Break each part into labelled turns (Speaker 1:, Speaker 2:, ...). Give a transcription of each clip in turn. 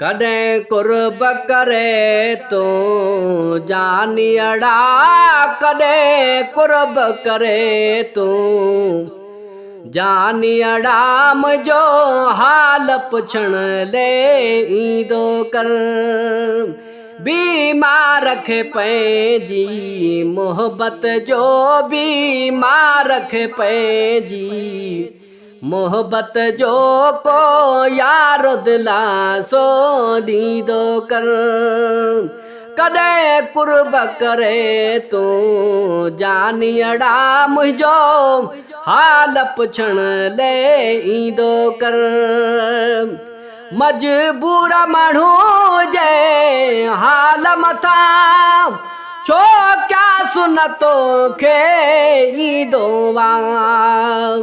Speaker 1: ڪڏهن قرب ڪري تون جانيئڙا ڪڏهن قرب ڪري تون جانيئڙا منهنجو حال پڇڻ لئي ايندو ڪر بيمار کي پنهنجي محبت جو بيمار کي پنهنجي محبت جو ڪو يار دلاسو ڏيندو ڪر ڪڏهن قرب ڪري تون جانيئڙا منهنجو حال پڇڻ لئي ايندو ڪر مجبور ماڻهو جي حال مٿان ڇو قياس نه توکي ايندو آ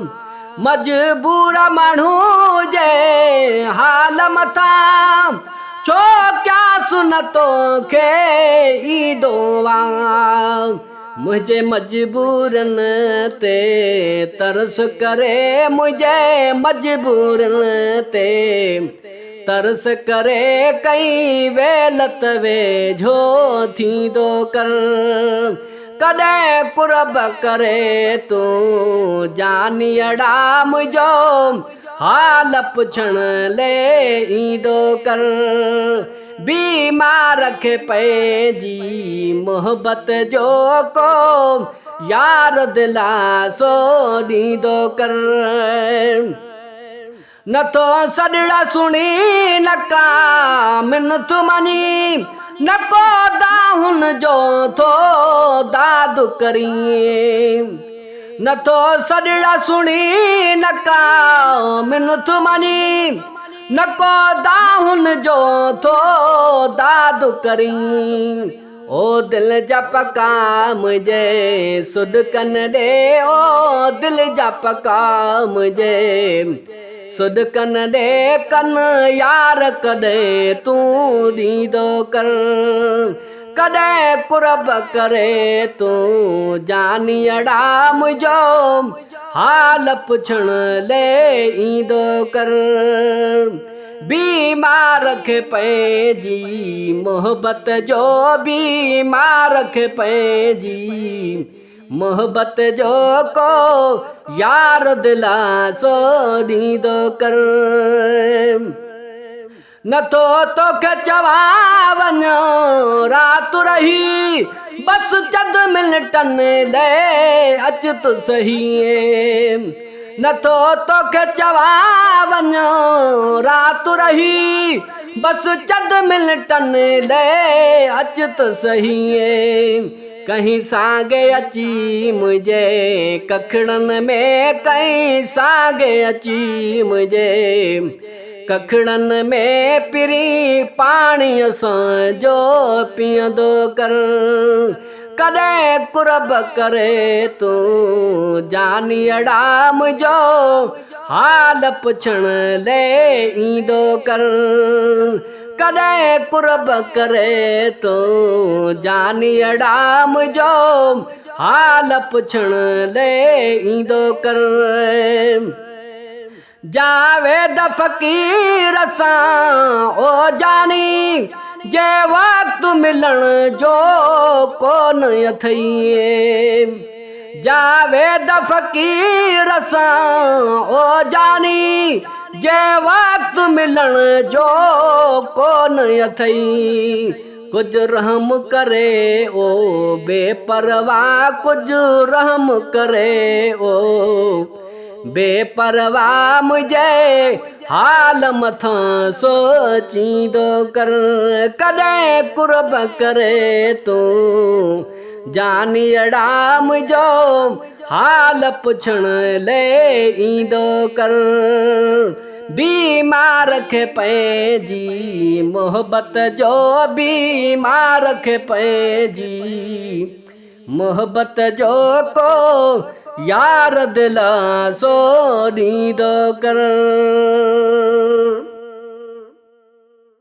Speaker 1: مجبور ماڻهو جي حال مٿان ڇو قياس نه توکي ايندو آ منهنجي مجبورن تي ترس ڪري منهنجي مجبورن تي ترس ڪري ڪئين ويل ته ويجهو ٿيندو ڪر ڪڏهن قرب ڪري تون جانيئڙا منهنجو حال پڇڻ لئي ايندو ڪر بيمار کي پنهنجي محبت جو ڪو يار دلاسو ڏيندو ڪر. نٿو سڏڙا سڻي نه ڪا منٿ مڃي نه ڪو دانهن جو ٿو داد ڪرين نٿو سڏڙا سڻي نه ڪا منٿ مڃي نه ڪو دانهن جو ٿو داد ڪرين او دل جا پڪا منهنجي سڏڪن ڏي او دل جا پڪا منهنجي سڏڪن ڏي ڪن يار ڪڏهن تون ڏيندو ڪر ڪڏهن قرب ڪري تون جانيئڙا منهنجو حال پڇڻ لئي ايندو ڪر بيمار کي پنهنجي محبت جو بيمار کي پنهنجي محبت جو ڪو يار دلاسو ڏيندو ڪر نٿو توکي چوان وڃ رات رهي بس چند منٽن لئي اچ ته سهي نٿو توکي چوان وڃ رات رهي بس چند منٽن لئي اچ ته سهي ڪنهن سانگي اچي منهنجي ڪکڙن ۾ ڪنهن سانگي اچي منهنجي ڪکڙن ۾ پرين پاڻي اسان جو پيئندو ڪر ڪڏهن قرب ڪري تون جانيئڙا منهنجو حال پڇڻ لئي ايندو ڪر ڪڏهن قرب ڪري تون جانيئڙا منهنجو حال پڇڻ لئي ايندو ڪر. جاويد فقير سان او جاني جي وقت ملڻ جو ڪونه اٿئي جاويد فقير سان او جاني جي وقت ملڻ جو ڪونه اٿئي ڪجهه رحم ڪري او بي پرواهه ڪجهه رحم ڪري او بي پرواهه منهنجي حال مٿان سوچيندو ڪر ڪڏهن قرب ڪري تون جانيئڙا منهنجو حال پڇڻ لئي ايندو ڪر بيمار کي پنهنجي محبت جو بيمار کي پنهنجي محبت جو ڪو يار دلاسو ڏيندو ڪر.